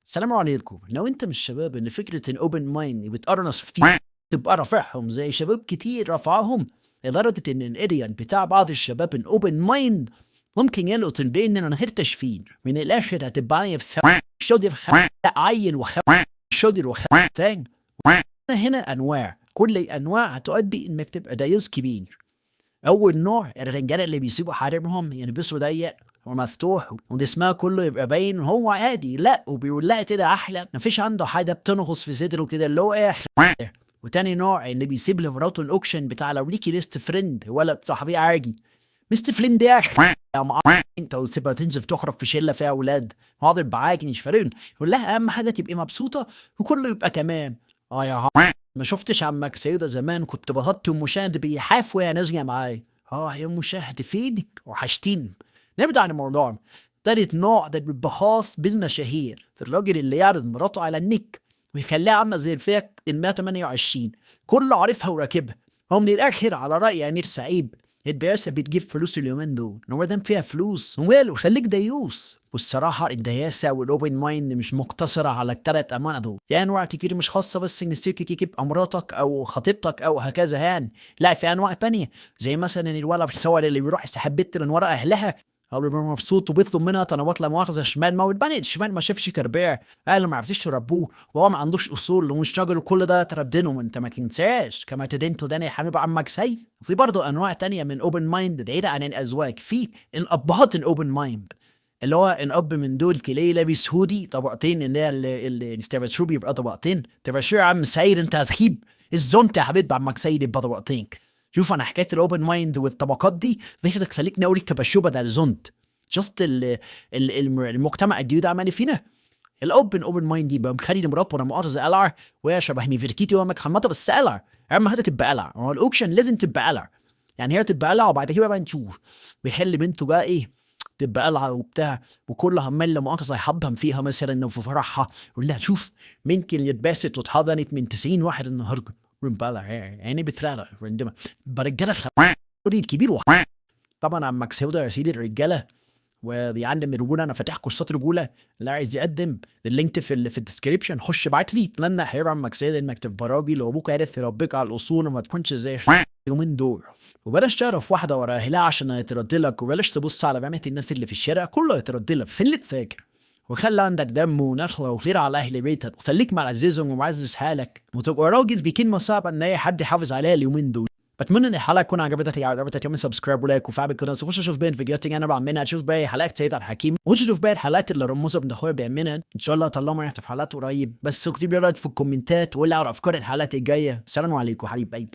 السلام عليكم. لو انت مش شباب ان فكرة ال open mind بتقرنص فيه تبقى رافعهم زي شباب كتير رفعهم، لدرجة ان الاريان بتاع بعض الشباب ال open mind ممكن يلقط بين من غير تشفير. من الاخر هتبقى في شودي في عين وخ شودي وخ تاني. هنا انواع، كل انواع هتؤدي انك تبقى دايوس كبير. اول نوع الرجالة اللي بيسيبوا حريمهم يلبسوا ضيق ومفتوح وجسمها كله يبقى باين وهو عادي، لا وبيقول لها كده احلى، مفيش عنده حاجة بتنغص في صدره كده اللي هو ايه. وتاني نوع اللي بيسيب لمراته ال option بتاع لو ليكي best friend ولا صاحبي عاجي best friend يا اخي يا مع انت، وتسيبها تنزل تخرج في شله فيها اولاد حاضر بعاك مش فارقين، يقول لها اهم حاجة تبقي مبسوطة وكله يبقى تمام. اه يا ما شفتش عمك سيدة زمان كنت بغطي المشاهد بيحاف ويا نازله معايا. اه يا مشاهد فينك وحشتيني. نبدا عن الموضوع. تالت نوع ده بيبقى خاص بالمشاهير، الراجل اللي يعرض مراته على النك ويخليها عامله زي الفيك ال 128 كله عارفها وراكبها. هو من الاخر على راي امير سعيد، الدياسة بتجيب فلوس اليومين دول، هو دام فيها فلوس وماله خليك ديوس. والصراحة الدياسة وال open mind مش مقتصرة على التلات أنواع دول، في أنواع كتير مش خاصة بس إن الست تبقى مراتك أو خطيبتك أو هكذا يعني، لا في أنواع تانية زي مثلا الولد في الصور اللي بيروح يسحب بنت من ورا أهلها، هو بيبقى مبسوط وبيطلب منها طلبات لا مؤاخذة شمال، ما بتبانش شمال، ما شافش كربيع، اهله ما عرفتش يربوه وهو ما عندوش اصول ومش راجل، وكل ده تردنه. انت ما تنساش كما تدين تدان يا حبيب عمك سيد. في برضه انواع تانية من open mind بعيدة عن الازواج، في الابهات ال open mind اللي هو الاب من دول تلاقيه لابس هودي طبقتين، اللي هي اللي بيبقى طبقتين. تبقى يا عم سيد انت هتخيب الزونت يا حبيب عمك سيد يبقى طبقتين. شوف انا حكاية ال open mind والطبقات دي دي تخليك نقول كبشو بدل زونت just المجتمع الجديد عمل فينا. ال open mind دي بقى مخلي مراته ولا مؤاخذة قلع وهي شبه نيفرتيتي وما حماته، بس قلع اهم حاجة تبقى قلع. هو ال option لازم تبقى قلع، يعني هي تبقى قلع وبعد كده بقى نشوف بيحل بنته بقى ايه تبقى قلعه وبتاع، وكل عمال لا مؤاخذة يحضن فيها مثلا لو في فرحها يقول لها شوف ممكن يتباست واتحضنت من 90 واحد النهارده بلع عيني بترعرع عندما برجاله الكبير. طبعا عمك سودا يا سيدي الرجالة وبيعلم الرجولة، انا فاتح كورسات رجوله، اللي عايز يقدم ال link في ال description، خش ابعت لي. اتمنى حبيب عمك سيد انك تبقى راجل وابوك عرف يربيك على الاصول وما تكونش زي اليومين دول، وبلاش تعرف واحدة ورا اهلها عشان يترد لك، وبلاش تبص على بنات الناس اللي في الشارع كله يترد لك فين اللي تفاكر، وخلي عندك دم ونخوه وخير على اهل بيتك، وخليك معززهم ومعزز حالك، وتبقى راجل بكلمه صعبة ان اي حد يحافظ عليها اليومين دول. بتمنى ان الحلقة تكون عجبتك، لو عجبتك اعمل subscribe و like وفعل القناة، وخش شوف باقي الفيديوهات اللي انا بعملها، تشوف باقي حلقات سيد الحكيم، وتشوف باقي الحلقات اللي رموزه ابن اخويا بيعملها. ان شاء الله اطلعهم في حلقات قريب. بس اكتب لي رايك في الكومنتات وقول لي على افكار الحلقات الجاية. السلام عليكم حبيب قلبي.